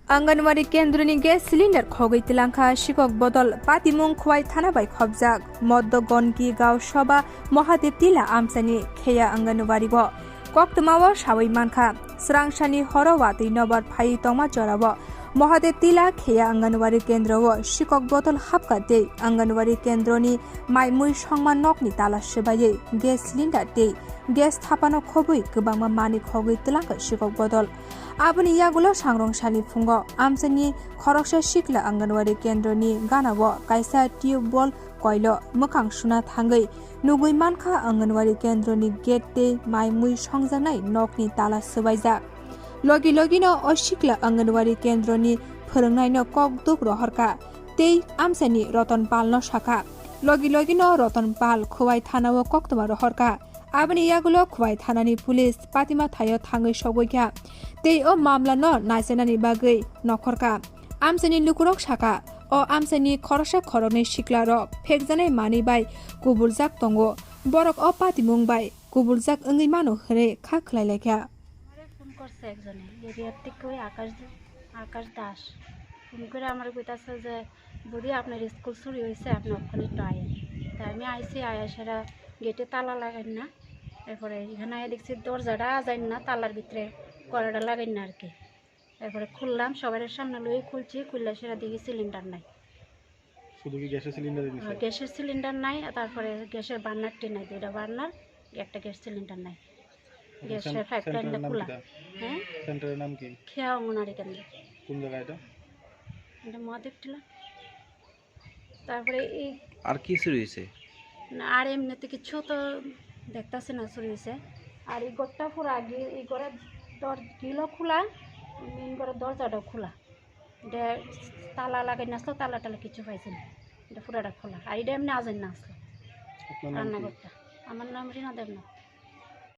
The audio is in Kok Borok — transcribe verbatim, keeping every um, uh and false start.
Anganwadi kendroni gas cylinder khogwi twlangkha sikok bodol, patimung Khwai thana bai khopjak. Moddo Gonki Gao Sabha Mahadev Tila amchaini Kheya Anganwadi o koktwmao sawi mankha, swrangsani horo watwi nobar phaiwi tongma jorao Mahadev Tila Kheya Anganwadi kendro o sikok bodol hapkha tei Anganwadi kendroni mai mui songma nokni tala swbaiwi gas cylinder tei gas thapano khobwi kwbangma manwi khogwi twlangkha sikok bodol. Aboni yagulo sangrong sani phungo amchaini khoroksa sikla Anganwadi kendroni ganao kaisa tubewell koilo mwkhang suna thangwi nugwi mankha Anganwadi kendroni gate tei mai mui songjaknai nokni tala swbaijak. Logi logino o sikla Anganwadi kendroni phwrwngnaino kok duk rohorkha tei amchaini Roton Palno sakha. Logi logino Roton Pal Khwai thanao koktwma rohorkha. Aboni yagulo Khwai thanani police patima thaio thangwi sogwi kha tei o mamlano naisanani bagwi nokhorkha. Amchaini lukurok sakha, o amchaini khoroksa khoroknwi siklarok phekjanai manwi bai kubuljak tongo. Borok o patimung bai kubuljak wngwi mano hwnwi kha khwlai lai kha. আমারে ফোন করছে একজনে, এরিয়ার থেকে ওই আকাশ, আকাশ দাস ফোন করে আমারে কইতাছে যে, "বৌদি, আপনার স্কুল চুরি হয়েছে, আপনি ওখানে একটু আয়েন।" তা আমি আইছি, আয়া সেটা গেটে তালা লাগাই না, এরপরে এখানে আয়া দেখছি দরজাটা আজাইন না, তালার ভিতরে কড়াটা লাগাই না আর কি। এরপরে খুললাম, সবার সামনে লই খুলছি, খুললে সেটা দেখি সিলিন্ডার নাই। শুধু কি গ্যাসের সিলিন্ডার দিছে? আহ, গ্যাসের সিলিন্ডার নাই, আর তারপরে গ্যাসের বার্নারটি নাই, দুইটা বার্নার, একটা গ্যাস সিলিন্ডার নাই। আচ্ছা, গ্যাসের সেন-, পাইপলাইনটা সেন্টারের নাম খোলা। কিটা? হ্যাঁ? সেন্টারের নাম কি? খেয়া অঙ্গনারী কেন্দ্র। কোন জায়গা এটা? এটা মহাদেব টিলা। তারপরে এই আর কি চুরি হয়েছে? না, আর এমনিতে কিছু তো দেখতাছি না চুরি হয়েছে। আর এই ঘরটা পুরো আগে, এই ঘরের দর-, গ্রিলও খোলা, মেইন ঘরের দরজাটাও খোলা। এটা তালা লাগাই না আসলো, তালা টালা কিছু পাইছে না। এটা পুরাটা খোলা। আর এটা এমনি আজান না আসলো। আপনার নাম কি? রান্নাঘরটা। আমার নাম রিনা দেবনাথ।